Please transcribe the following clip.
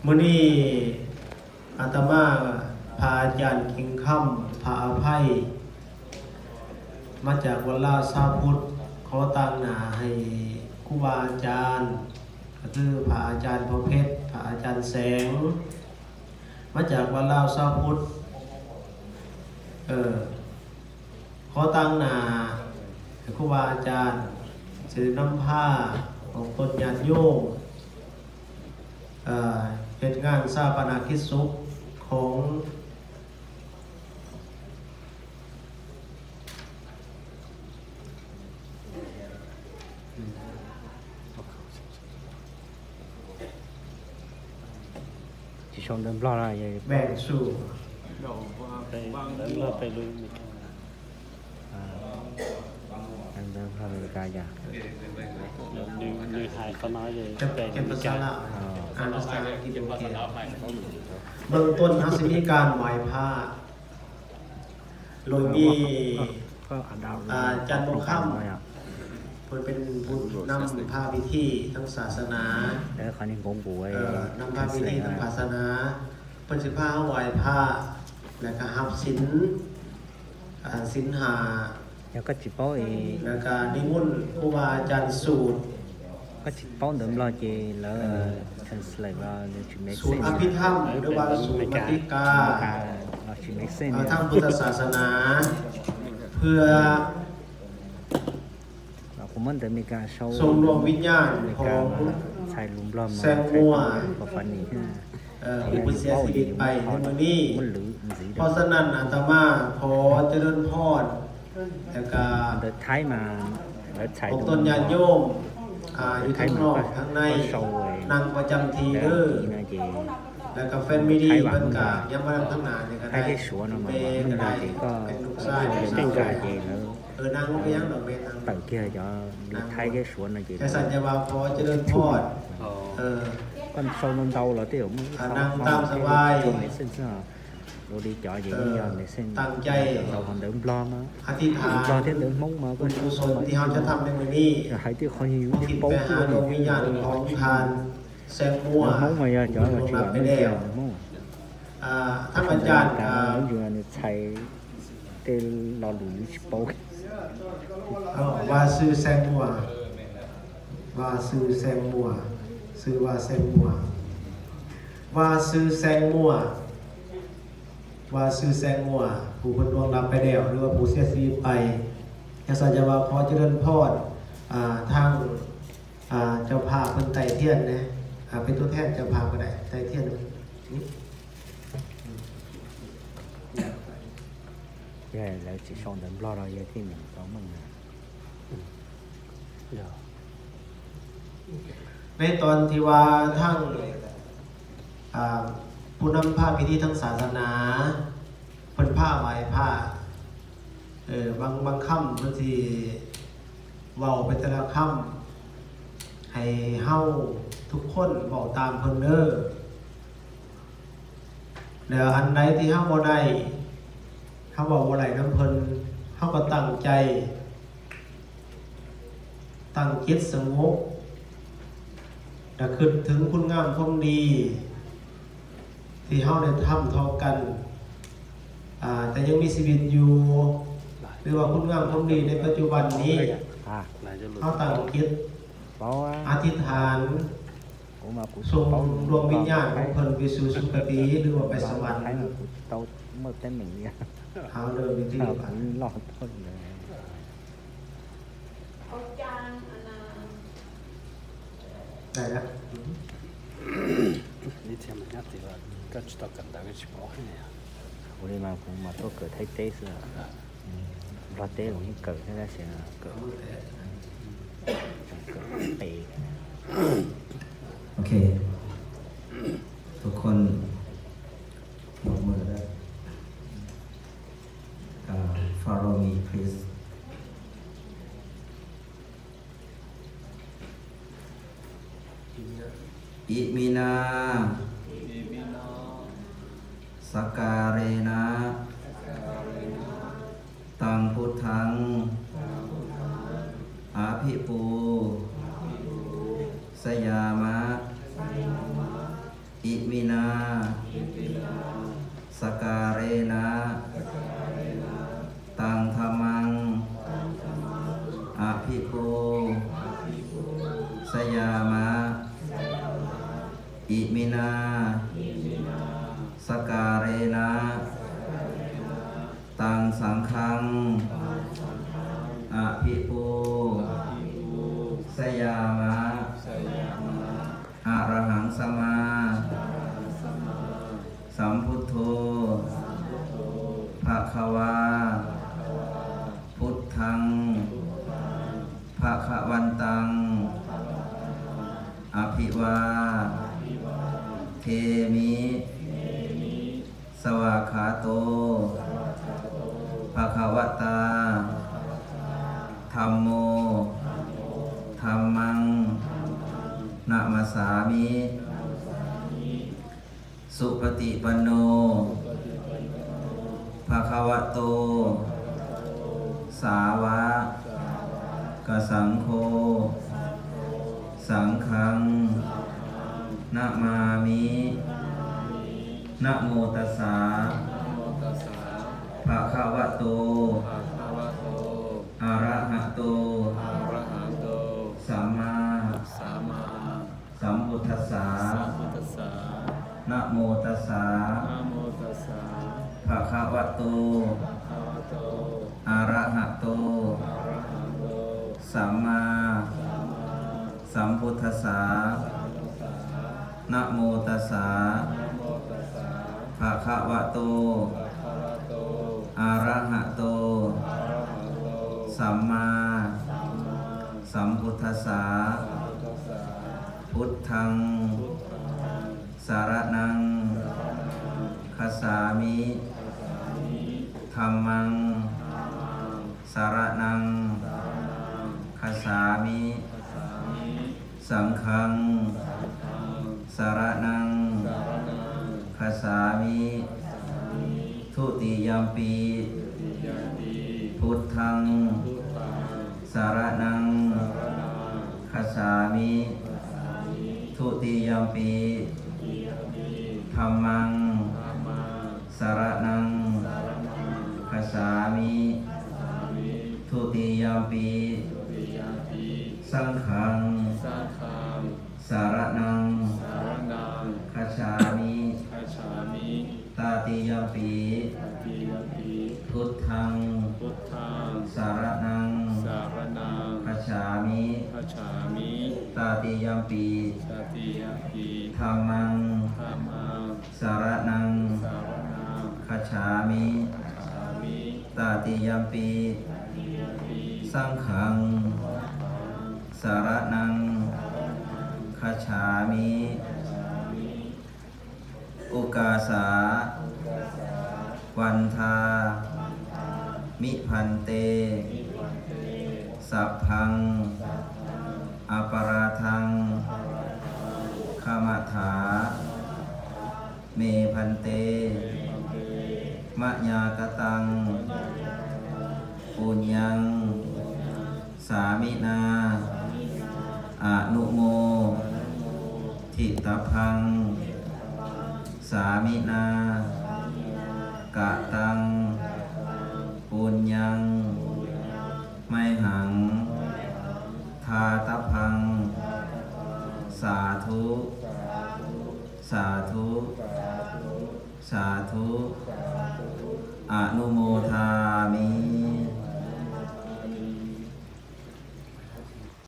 ມື້ນີ້ອາດຕະມາ ພະອາຈານກິ່ງຄຳ ພະອະໄພ ມາຈາກວັດລາວຊາວພຸດ ຂໍຕາງໜ້າໃຫ້ຄູບາອາຈານ ກໍຄືພະອາຈານພໍ່ເພັດ ພະອາຈານແສງ ມາຈາກວັດລາວຊາວພຸດ ເອີ ຂໍຕາງໜ້າໃຫ້ຄູບາອາຈານ ຊິໄດ້ນຳພາອອກຕົນຍາດໂຍມ ເອີ ເຮັດງານຊາປະນະກິດສົບຂອງ ຊິຊົງເດີມບລັອກລະ ແບ່ງສູ່ ໄປເດີມບລັອກໄປລຸຍ ອ່າ ເດີມບລັອກເມກາຢ່າ ນິວ ນິວໄທເຂົ້າມາເລີຍ ເກັບ ເກັບພາສາລາວ ອ່າ ອ່ານພາສາອັງກິດ ໂອເຄ ເບື້ອງຕົ້ນເຮົາຊິມີການໄຫວ້ພະ ໂດຍມີ ອ່າ ຈັນບົວຄຳ ເພິ່ນເປັນຜູ້ນຳພາພິທີທາງສາສະໜາ ເອີ ນຳພາພິທີທາງສາສະໜາ ເພິ່ນຊິພາເຮົາໄຫວ້ພະ ແລ້ວກະຮັບສິນ ອ່າ ສິນຫ້າ ແລ້ວກະຊິເວົ້າອີກ ແລ້ວກະນິມົນຄູບາອາຈານສູດ ກະຊິເວົ້າເດີມລາວເຈ ແລ້ວ translate ວ່າ to make sense ສູດອະພິທຳ ຫຼືວ່າສູດມະຕິກາ ເອີ ທາງພຸດທະສາສະໜາ ເພື່ອ ສົ່ງດວງວິນຍານຂອງແສງມົວ ເອີ ຜູ້ເສຍຊີວິດໄປໃນມື້ນີ້. ເພາະສະນັ້ນ ອາດຕະມາຂໍຈະເລີນພອນ ແລ້ວກະພວກຕົນຍາດໂຍມ ອ່າ ຢູ່ທາງນອກທາງໃນ ນັ່ງປະຈຳທີ່ເດີ ແລ້ວກະ family ເພິ່ນກະຢ່າມານັ່ງທາງໜ້ານີ້ກະໄດ້ ແມ່ກະໄດ້ ເປັນລູກຊາຍ ເອີ ນັ່ງບໍ່ເປັນຫຍັງດອກ ແມ່ນັ່ງ ຈັ່ງຊັ້ນຈະວ່າຂໍຈະເລີນພອນ ເອີ ນັ່ງຕາມສະບາຍ ເອີ ຕັ້ງໃຈ ອະທິຖານບຸນກຸສົນທີ່ເຮົາຈະທຳໃນມື້ນີ້ ອຸທິດໄປຫາດວງວິນຍານຂອງທ່ານແສງມົວ ຜູ້ລ່ວງລັບໄປແລ້ວ. ອ່າ ທາງອາຈານກະ ເອີ ວ່າຊື່ແສງມົວ ວ່າຊື່ແສງມົວ ຊື່ວ່າແສງມົວ ວ່າຊື່ແສງມົວ ວ່າຊື່ແສງມົວ ຜູ້ເພິ່ນລ່ວງລັບໄປແລ້ວ ຫຼືວ່າຜູ້ເສຍຊີວິດໄປ. ຈັ່ງຊັ້ນຈະວ່າຂໍຈະເລີນພອນ ອ່າ ທາງ ອ່າ ເຈົ້າພາບເພິ່ນໄຕ້ທຽນແດ່ ອ່າ ເປັນຕົວແທນເຈົ້າພາບກະໄດ້ ໄຕ້ທຽນນີ້. ໃນຕອນທີ່ວ່າທາງ ອ່າ ຜູ້ນຳພາພິທີທາງສາສະໜາ ເພິ່ນພາໄຫວ້ພະ ເອີ ບາງ ບາງຄຳເພິ່ນຊິເວົ້າໄປແຕ່ລະຄຳ ໃຫ້ເຮົາທຸກຄົນເວົ້າຕາມເພິ່ນເດີ. ແລ້ວອັນໃດທີ່ເຮົາບໍ່ໄດ້ ເຮົາເວົ້າບໍ່ໄດ້ນຳເພິ່ນ ເຮົາກໍຕັ້ງໃຈ ຕັ້ງຈິດສະຫງົບ ລະຄິດເຖິງຄຸນງາມຄວາມດີທີ່ເຮົາໄດ້ທຳທອກກັນ ອ່າ ແຕ່ຍັງມີຊີວິດຢູ່ ຫຼືວ່າຄຸນງາມຄວາມດີໃນປັດຈຸບັນນີ້ ເຮົາຕັ້ງຈິດອະທິຖານ ສົ່ງດວງວິນຍານຂອງເພິ່ນໄປສູ່ສຸຄະຕິ ຫຼືວ່າໄປສະຫວັນ. ເຮົາເລີ່ມພິທີ ໄດ້ລະ ໂອເຄ ທຸກຄົນຍົກມືເດີ. ອ່າ follow me please. ອິມິນາ ສະກາເຣນະ ຕັງ ພຸດທັງ ອະພິປູຊະຍາມະ ອິມິ สการะนะ ตังสังฆัง อภิปูชยามะ อะระหังสัมมาสัมพุทโธ ภะคะวา พุทธัง ພະຄະວັນຕັງ ອະພິວາເທມິ ສະວາຄາໂຕ ພະຄະວະຕາ ທຳໂມ ທຳມັງ ນະມະສາມິ ສຸປະຕິປັນໂນ ພະຄະວະໂຕ ສາວະກະສັງໂຄ ສັງຄັງ ນະມາມິ ນະໂມຕັດສະ ພະຄະວະໂຕ ອະລະຫະໂຕ ສຳມາ ສຳມາ ສຳພຸດທັດສະ ສຳພຸດທັດສະ ນະໂມຕັດສະ ນະໂມຕັດສະ ພະຄະວະໂຕ ພະຄະວະໂຕ ອະລະຫະໂຕ ອະລະຫະໂຕ ສຳມາ ສຳມາ ສຳພຸດທັດສະ ສຳພຸດທັດສະ ນະໂມຕັດສະ ນະໂມຕັດສະ ພະຄະວະໂຕ ພະຄະວະໂຕ ອະລະຫະໂຕ ອະລະຫະໂຕ ສຳມາ ສຳມາ ສຳພຸດທັດສະ ສຳພຸດທັດສະ ພຸດທັງ ພຸດທັງ ສະລະນັງ ສະລະນັງ ຄັດສາມິ ຄັດສາມິ ທຳມັງ ທຳມັງ ສະລະນັງ ສະລະນັງ ຄັດສາມິ ຄັດສາມິ ສັງຄັງ ສັງຄັງ ສະລະນັງ ສະລະນັງ ຄັດສາມິ ຄັດສາມິ ທຸຕິຍຳປີ ທຸຕິຍຳປີ ພຸດທັງ ພຸດທັງ ສະລະນັງ ສະລະນັງ ຄັດສາມິ ຄັດສາມິ ທຸຕິຍຳປີ ທຸຕິຍຳປີ ທຳມັງ ທຳມັງ ສະລະນັງ ສະລະນັງ ຄັດສາມິ ຄັດສາມິ ທຸຕິຍຳປີ ທຸຕິຍຳປີ ສັງຄັງ ສັງຄັງ ສະລະນັງ ສະລະນັງ ຄັດສາມິ ຄັດສາມິ ຕาติยมปี ตาติยมปี พุทธัง พุทธัง สรณัง สรณัง คัจฉามิ คัจฉามิ ตาติยมปี ตาติยมปี ธัมมัง ธัมมัง สรณัง สรณัง คัจฉามิ คัจฉามิ ตาติยมปี ตาติยมปี สังฆัง สังฆัง สรณัง สรณัง คัจฉามิ คัจฉามิ โอกาสา วันทา มิพันเต สัพพัง อปราทัง ขมถา เม พันเต มะยากตัง ปุญญัง สามินา อนุโมทิตาภัง สามินา กะตัง ปุญญัง ไมหัง ทาตาภัง สาธุ สาธุ สาธุ อนุโมทามิ